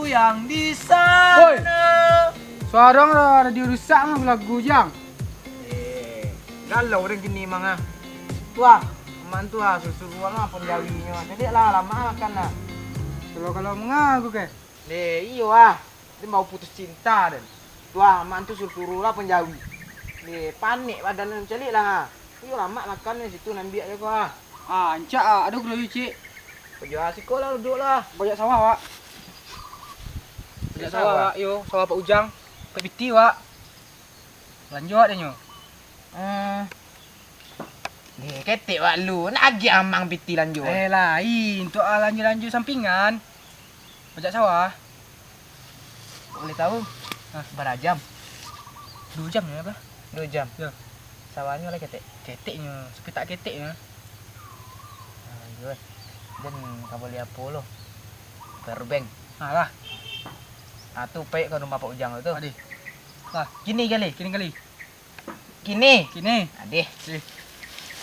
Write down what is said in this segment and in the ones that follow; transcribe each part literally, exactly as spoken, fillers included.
Yang di sana. Woi! Suaro radio rusak mah, lagu jang. Eh, galau urang kini mah, ah. Wah, aman tu ah, suruh-suruh lah pun jawinyo. Caliak lah, lamak makan lah. Kalau-kalau mangaku ke? Deh, iyo ah. Dia mau putus cinta dan. Wah, aman tu suruh-suruh lah pun jawi. Deh, panek badan caliak lah, ah. Iyo, lamak makan di situ, nambiak je ko ah. Ah, ancak ah, ado gulayu, cik. Paja siko lah, duduak lah. Bajak sawah, Wak. Bajak sawah, Wak. Iyo, sawah Pak Ujang. Pek piti, Wak. Lanjuik deh nyo. Eh. Ni, ketek wak lu. Nak agiah amang piti lanjuik. Eh, lai. Untuak ah, lanjuik-lanjuik sampingan. Bajak sawah. Boleh tahu? Hah? Bara jam? Duo jam nyo, bah. Duo jam? Yo. Sawahnyo lah ketek? Keteknyo, sapitak keteknyo. Ah, iyo. Den ka bali apo lo? Power bank. Ah, lah. Ah, tu paik ka rumah Pak Ujang tu. Adih. Lah. Kini kali? Kini kali. Kini? Kini. Adih. Adih.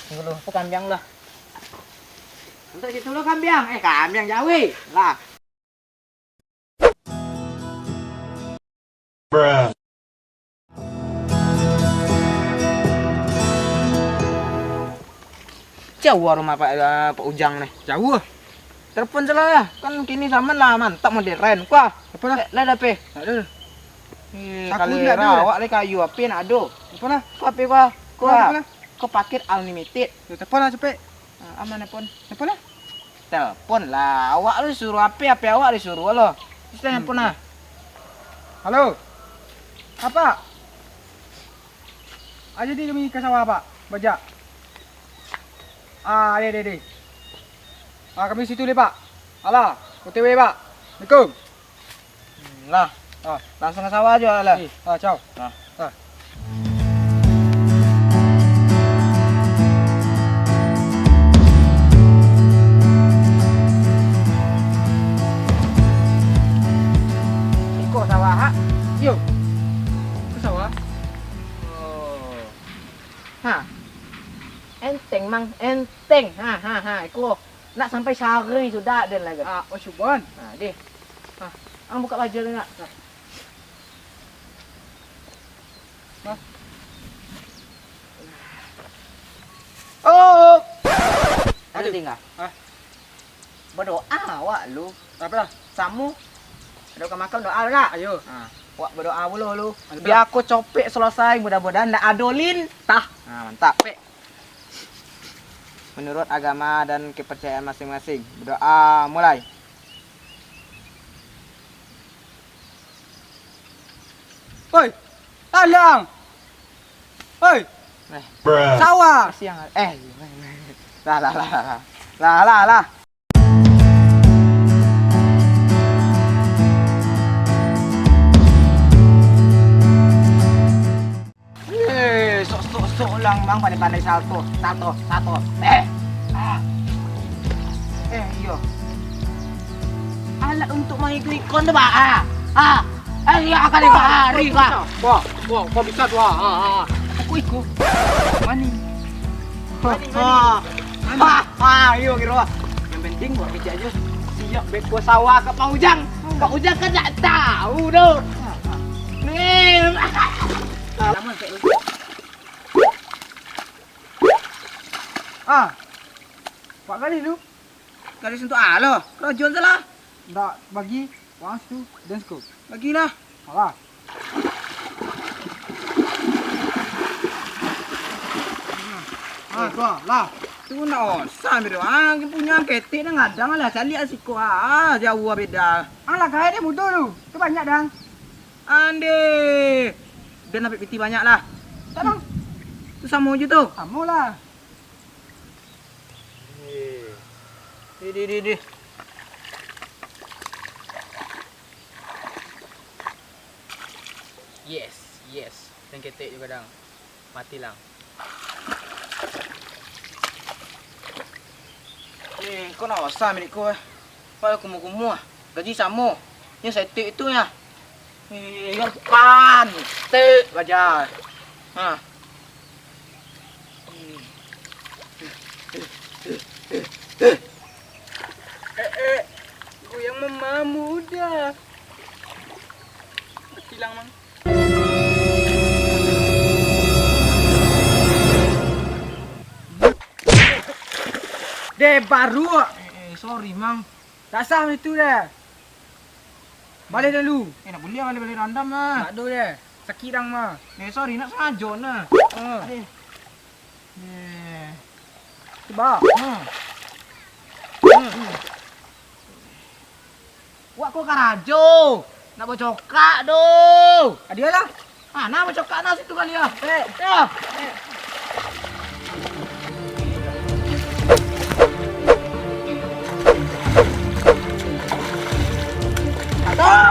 Tunggu lu, apo kambiang lah? Antak situ lo kambiang. Eh, kambiang jawi. Lah. Jauah rumah Pak, eh, Pak Ujang nih. Jauah. Telepon salah lah. Kan kini zaman lah mantap modern. Kuah. Apo lah? Lah, lah, P. Tak ada. Eh, Saku kalau indak ada. Awak lah kayu api nak ado. Apo lah? Kau api kuah? Kuah, kuah. Apo lah? Kau paket unlimited. Ya, telepon lah capek. Ah, aman telepon. Telepon lah. Telepon lah. Awak lu suruh api, api awak disuruh lo. Terus telepon lah. Halo. Apa? Ah, jadi kami ka sawah, Pak. Bajak. Ah, deh, deh, deh. Ah, kami situ deh, Pak. Alah, O T W, Pak. Assalamualaikum. Hmm, lah. Ah. Langsung ka sawah ajo lah. Eh, ah, ciao. Ah. Ah. Iko sawah, ha? Iyo. Iko sawah. Oh. Ha. Enteng, Mang. Enteng. Ha, ha, ha. Iko. Nak sampai sahari sudah den lai. Ah, oh, subuhan. Ha, deh. Ha, ang buka baju dulu nak. Ha. Ha. Oh. Ado tingga. Ha. Badoa awak lu. Apo lah? Samo. Ado ka makam doa lu nak? Ayo. Ha. Awak badoa dulu lu. Ayo. Bia ko copek selesai, mudah-mudahan ndak ado lintah. Ha, mantap. Copek. Menurut agama dan kepercayaan masing-masing. Berdoa mulai. Oi, talang. Oi. Eh. Sawah. Siang. Eh. Lah, lah, lah, lah. Lah, lah, lah. Eh, sok-sok-sok ulang, Bang, pandai-pandai salto, salto, salto. Eh. Ah. Eh, iyo. Alat untuk mengikut-ikut tu, Bang. Ah. Ah. Eh, iyo, kali hari, Bang. Wah, wah, kok bisa tu, ah, ah, ah. Aku ikut. Mani. Mani, mani. Ah. Ah, ah, iyo, kiro. Yang penting buat kecek aja. Siap beko sawah ke Pak Ujang. Pak Ujang kan tak tahu tu. Ni. Lama cek lu. Ah. Pak Galih lu. Galih sentuh alo. Kerajaan salah. Ndak bagi. Wang situ, den siko. Bagilah. Alah. Ah, tu lah. Tu nak usah, biro. Ah, punyo ketek dah ngadang lah. Caliak siko. Ah, jauah beda. Ang lah kaya deh mudo tu. Tu banyak, dang. Ande. Den ambiak piti banyak lah. Tak, dang. Tu samo je tu. Samo lah. Eh. Di, di, di, di. Yes, yes. Den ketek juo, dang. Mati lah. Eh, kau nak usah milik kau, eh. Kau kumuh-kumuh, ah. Gaji samo. Nyo setik tu, ya. Eh, yang pantik baja. Ha. Eh, eh, goyang mama muda. Bilang, Mang. Deh, baru. Eh, eh, sorry, Mang. Tak sah itu deh. Balik dulu. Eh, nak buliah balik-balik randam, ah. Tak ado deh. Sakik dang mah. Eh, sorry, nak sengajo, nah. Eh. Adeh. Eh. Cuba. Hmm. Hmm. Wak ko karajo. Nak bacokak do. Adialah. Ah, nah bacokak nah situ kali ya. Eh, ya. Eh. Atau